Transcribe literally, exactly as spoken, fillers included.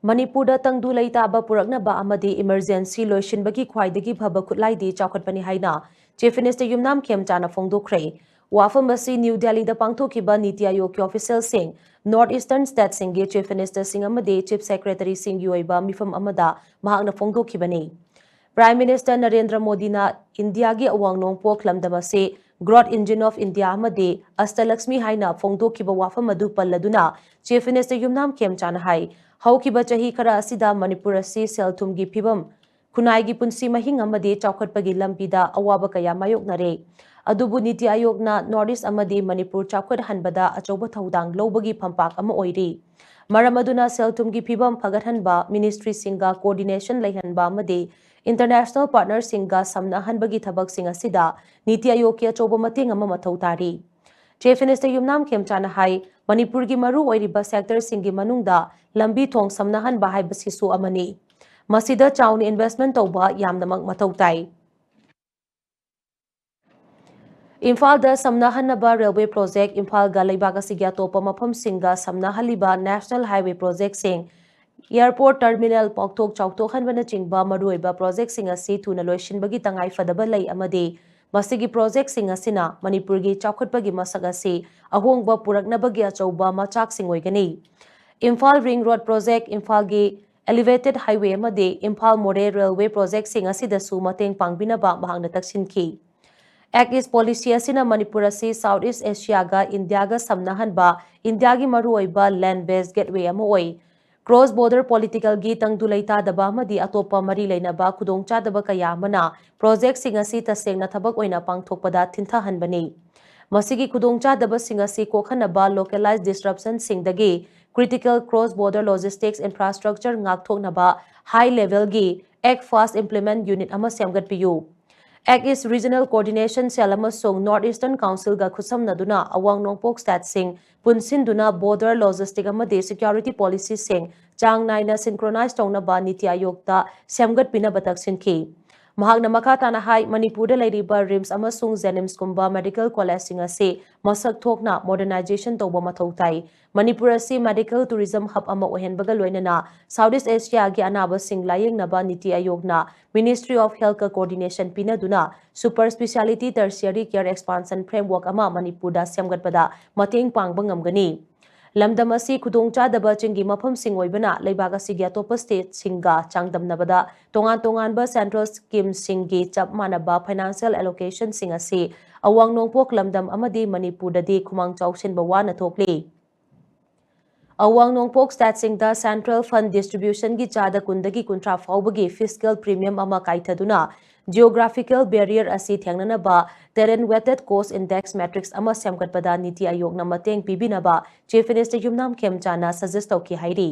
ꯃꯅꯤꯄꯨꯔꯗ ꯇꯪꯗꯨ ꯂꯩꯇꯥꯕ ꯄꯨꯔꯛꯅꯕ ꯑꯃꯗꯤ emergency ꯂꯣꯏꯁꯤꯟꯕꯒꯤ ꯈ꯭ꯋꯥꯏꯗꯒꯤ ꯐꯕ ꯈꯨꯠꯂꯥꯏꯗꯤ ꯆꯥꯎꯈꯠꯄꯅꯤ ꯍꯥꯏꯅ Chief Minister ꯌꯨꯝꯅꯥꯝ ꯈꯦꯝꯆꯥꯅ ꯐꯣꯡꯗꯣꯛꯈ꯭ꯔꯦ꯫ ꯋꯥꯐꯝ ꯑꯁꯤ ꯅ꯭ꯌꯨ ꯗꯦꯜꯂꯤꯗ ꯄꯥꯡꯊꯣꯛꯈꯤꯕ ꯅꯤꯇꯤ ꯑꯥꯌꯣꯒꯀꯤ officialꯁꯤꯡ, North Eastern stateꯁꯤꯡꯒꯤ Chief Ministerꯁꯤꯡ ꯑꯃꯗꯤ Chief Secretaryꯁꯤꯡꯒꯤ ꯑꯣꯏꯕ ꯃꯤꯐꯝ ꯑꯃꯗ ꯃꯍꯥꯛꯅ ꯐꯣꯡꯗꯣꯛꯈꯤꯕꯅꯤ꯫ Prime Minister ꯅꯔꯦꯟꯗ꯭ꯔ ꯃꯣꯗꯤꯅ ꯏꯟꯗꯤꯌꯥꯒꯤ ꯑꯋꯥꯡ ꯅꯣꯡꯄꯣꯛ ꯂꯝꯗꯝ ꯑꯁꯤ Growth Engine of India ꯑꯃꯗꯤ ꯑꯁꯇꯂꯛꯁꯃꯤ ꯍꯥꯏꯅ ꯐꯣꯡꯗꯣꯛꯈꯤꯕ ꯋꯥꯐꯝ ꯑꯗꯨ ꯄꯜꯂꯗꯨꯅ Chief Minister ꯌꯨꯝꯅꯥꯝ ꯈꯦꯝꯆꯥꯅ ꯍꯥꯏ, ꯍꯧꯈꯤꯕ ꯆꯍꯤ ꯈꯔ ꯑꯁꯤꯗ ꯃꯅꯤꯄꯨꯔ ꯑꯁꯤ ꯁꯦꯜ ꯊꯨꯝꯒꯤ ꯐꯤꯕꯝ, ꯈꯨꯟꯅꯥꯏꯒꯤ ꯄꯨꯟꯁꯤ ꯃꯍꯤꯡ ꯑꯃꯗꯤ ꯆꯥꯎꯈꯠꯄꯒꯤ ꯂꯝꯕꯤꯗ ꯑꯋꯥꯕ ꯀꯌꯥ ꯃꯥꯌꯣꯛꯅꯔꯦ꯫ ꯑꯗꯨꯕꯨ ꯅꯤꯇꯤ ꯑꯥꯌꯣꯒꯅ North East ꯑꯃꯗꯤ ꯃꯅꯤꯄꯨꯔ ꯆꯥꯎꯈꯠꯍꯟꯕꯗ ꯑꯆꯧꯕ ꯊꯧꯗꯥꯡ ꯂꯧꯕꯒꯤ ꯐꯝꯄꯥꯛ ꯑꯃ ꯑꯣꯏꯔꯤ꯫ ꯃꯔꯝ ꯑꯗꯨꯅ ꯁꯦꯜ ꯊꯨꯝꯒꯤ ꯐꯤꯕꯝ ꯐꯒꯠꯍꯟꯕ, ministryꯁꯤꯡꯒ coordination ꯂꯩꯍꯟꯕ ꯑꯃꯗꯤ international partnerꯁꯤꯡꯒ ꯁꯝꯅꯍꯟꯕꯒꯤ ꯊꯕꯛꯁꯤꯡ ꯑꯁꯤꯗ ꯅꯤꯇꯤ ꯑꯥꯌꯣꯒꯀꯤ ꯑꯆꯧꯕ ꯃꯇꯦꯡ ꯑꯃ ꯃꯊꯧ ꯇꯥꯔꯤ꯫ Chief Minister ꯌꯨꯝꯅꯥꯝ ꯈꯦꯝꯆꯥꯅ ꯍꯥꯏ, ꯃꯅꯤꯄꯨꯔꯒꯤ ꯃꯔꯨ ꯑꯣꯏꯔꯤꯕ sectorꯁꯤꯡꯒꯤ ꯃꯅꯨꯡꯗ ꯂꯝꯕꯤ ꯊꯣꯡ ꯁꯝꯅꯍꯟꯕ ꯍꯥꯏꯕꯁꯤꯁꯨ ꯑꯃꯅꯤ꯫ ꯃꯁꯤꯗ ꯆꯥꯎꯅ investment ꯇꯧꯕ ꯌꯥꯝꯅꯃꯛ ꯃꯊꯧ ꯇꯥꯏ꯫ ꯏꯝꯐꯥꯜꯗ ꯁꯝꯅꯍꯟꯅꯕ railway project, ꯏꯝꯐꯥꯜꯒ ꯂꯩꯕꯥꯛ ꯑꯁꯤꯒꯤ ꯑꯇꯣꯞꯄ ꯃꯐꯝꯁꯤꯡꯒ ꯁꯝꯅꯍꯜꯂꯤꯕ national highway projectꯁꯤꯡ, airport terminal ꯄꯥꯛꯊꯣꯛ ꯆꯥꯎꯊꯣꯛꯍꯟꯕꯅꯆꯤꯡꯕ ꯃꯔꯨꯑꯣꯏꯕ projectꯁꯤꯡ ꯑꯁꯤ ꯊꯨꯅ ꯂꯣꯏꯁꯤꯟꯕꯒꯤ ꯇꯉꯥꯏꯐꯗꯕ ꯂꯩ ꯑꯃꯗꯤ ꯃꯁꯤꯒꯤ projectꯁꯤꯡ ꯑꯁꯤꯅ ꯃꯅꯤꯄꯨꯔꯒꯤ ꯆꯥꯎꯈꯠꯄꯒꯤ ꯃꯁꯛ ꯑꯁꯤ ꯑꯍꯣꯡꯕ ꯄꯨꯔꯛꯅꯕꯒꯤ ꯑꯆꯧꯕ ꯃꯆꯥꯛꯁꯤꯡ ꯑꯣꯏꯒꯅꯤ꯫ ꯏꯝꯐꯥꯜ Ring Road project, ꯏꯝꯐꯥꯜꯒꯤ elevated highway ꯑꯃꯗꯤ ꯏꯝꯐꯥꯜ ꯃꯣꯔꯦ railway projectꯁꯤꯡ ꯑꯁꯤꯗꯁꯨ ꯃꯇꯦꯡ ꯄꯥꯡꯕꯤꯅꯕ ꯃꯍꯥꯛꯅ ꯇꯛꯁꯤꯟꯈꯤ꯫ Act East policy ꯑꯁꯤꯅ ꯃꯅꯤꯄꯨꯔ ꯑꯁꯤ South East Asiaꯒ ꯏꯟꯗꯤꯌꯥꯒ ꯁꯝꯅꯍꯟꯕ ꯏꯟꯗꯤꯌꯥꯒꯤ ꯃꯔꯨꯑꯣꯏꯕ land based gateway ꯑꯃ ꯑꯣꯏ꯫ Cross border politicalꯒꯤ ꯇꯪꯗꯨ ꯂꯩꯇꯥꯗꯕ ꯑꯃꯗꯤ ꯑꯇꯣꯞꯄ ꯃꯔꯤ ꯂꯩꯅꯕ ꯈꯨꯗꯣꯡꯆꯥꯗꯕ ꯀꯌꯥ ꯑꯃꯅ projectꯁꯤꯡ ꯑꯁꯤ ꯇꯁꯦꯡꯅ ꯊꯕꯛ ꯑꯣꯏꯅ ꯄꯥꯡꯊꯣꯛꯄꯗ ꯊꯤꯟꯊꯍꯟꯕꯅꯤ꯫ ꯃꯁꯤꯒꯤ ꯈꯨꯗꯣꯡꯆꯥꯗꯕꯁꯤꯡ ꯑꯁꯤ ꯀꯣꯛꯍꯟꯅꯕ localized disruptionꯁꯤꯡꯗꯒꯤ critical cross border logistics infrastructure ꯉꯥꯛꯊꯣꯛꯅꯕ high levelꯒꯤ Act Fast Implement Unit ꯑꯃ ꯁꯦꯝꯒꯠꯄꯤꯌꯨ꯫ Act East Regional Coordination Cell ꯑꯃꯁꯨꯡ North Eastern Councilꯒ ꯈꯨꯠꯁꯝꯅꯗꯨꯅ ꯑꯋꯥꯡ ꯅꯣꯡꯄꯣꯛ stateꯁꯤꯡ ꯄꯨꯟꯁꯤꯟꯗꯨꯅ border logistic ꯑꯃꯗꯤ security policyꯁꯤꯡ ꯆꯥꯡ ꯅꯥꯏꯅ synchronize ꯇꯧꯅꯕ ꯅꯤꯇꯤ ꯑꯥꯌꯣꯒꯇ ꯁꯦꯝꯒꯠꯄꯤꯅꯕ ꯇꯛꯁꯤꯟꯈꯤ꯫ ꯃꯍꯥꯛꯅ ꯃꯈꯥ ꯇꯥꯅ ꯍꯥꯏ, ꯃꯅꯤꯄꯨꯔꯗ ꯂꯩꯔꯤꯕ RIMS ꯑꯃꯁꯨꯡ JNIMSꯀꯨꯝꯕ medical collegeꯁꯤꯡ ꯑꯁꯤ ꯃꯁꯛ ꯊꯣꯛꯅ modernization ꯇꯧꯕ ꯃꯊꯧ ꯇꯥꯏ꯫ ꯃꯅꯤꯄꯨꯔ ꯑꯁꯤ medical tourism hub ꯑꯃ ꯑꯣꯏꯍꯟꯕꯒ ꯂꯣꯏꯅꯅ South East Asiaꯒꯤ ꯑꯅꯥꯕꯁꯤꯡ ꯂꯥꯌꯦꯡꯅꯕ ꯅꯤꯇꯤ ꯑꯥꯌꯣꯒꯅ Ministry of Healthꯀ coordination ꯄꯤꯅꯗꯨꯅ super speciality tertiary care expansion framework ꯑꯃ ꯃꯅꯤꯄꯨꯔꯗ ꯁꯦꯝꯒꯠꯄꯗ ꯃꯇꯦꯡ ꯄꯥꯡꯕ ꯉꯝꯒꯅꯤ꯫ ꯂꯝꯗꯝ ꯑꯁꯤ ꯈꯨꯗꯣꯡꯆꯥꯗꯕ ꯆꯤꯡꯒꯤ ꯃꯐꯝꯁꯤꯡ ꯑꯣꯏꯕꯅ ꯂꯩꯕꯥꯛ ꯑꯁꯤꯒꯤ ꯑꯇꯣꯞꯄ stateꯁꯤꯡꯒ ꯆꯥꯡꯗꯝꯅꯕꯗ ꯇꯣꯉꯥꯟ ꯇꯣꯉꯥꯟꯕ central schemeꯁꯤꯡꯒꯤ ꯆꯞ ꯃꯥꯟꯅꯕ financial allocationꯁꯤꯡ ꯑꯁꯤ ꯑꯋꯥꯡ ꯅꯣꯡꯄꯣꯛ ꯂꯝꯗꯝ ꯑꯃꯗꯤ ꯃꯅꯤꯄꯨꯔꯗꯗꯤ ꯈꯨꯃꯥꯡ ꯆꯥꯎꯁꯤꯟꯕ ꯋꯥꯅ ꯊꯣꯛꯂꯤ꯫ ꯑꯋꯥꯡ ꯅꯣꯡꯄꯣꯛ stateꯁꯤꯡꯗ central fund distributionꯒꯤ ꯆꯥꯗ ꯀꯨꯟꯗꯒꯤ ꯀꯨꯟꯊ꯭ꯔꯥ ꯐꯥꯎꯕꯒꯤ fiscal premium ꯑꯃ ꯀꯥꯏꯊꯗꯨꯅ geographical barrier ꯑꯁꯤ ꯊꯦꯡꯅꯅꯕ terrain weighted cost index matrix ꯑꯃ ꯁꯦꯝꯒꯠꯄꯗ ꯅꯤꯇꯤ ꯑꯥꯌꯣꯒꯅ ꯃꯇꯦꯡ ꯄꯤꯕꯤꯅꯕ Chief Minister ꯌꯨꯝꯅꯥꯝ ꯈꯦꯝꯆꯥꯟꯅ suggest ꯇꯧꯈꯤ ꯍꯥꯏꯔꯤ꯫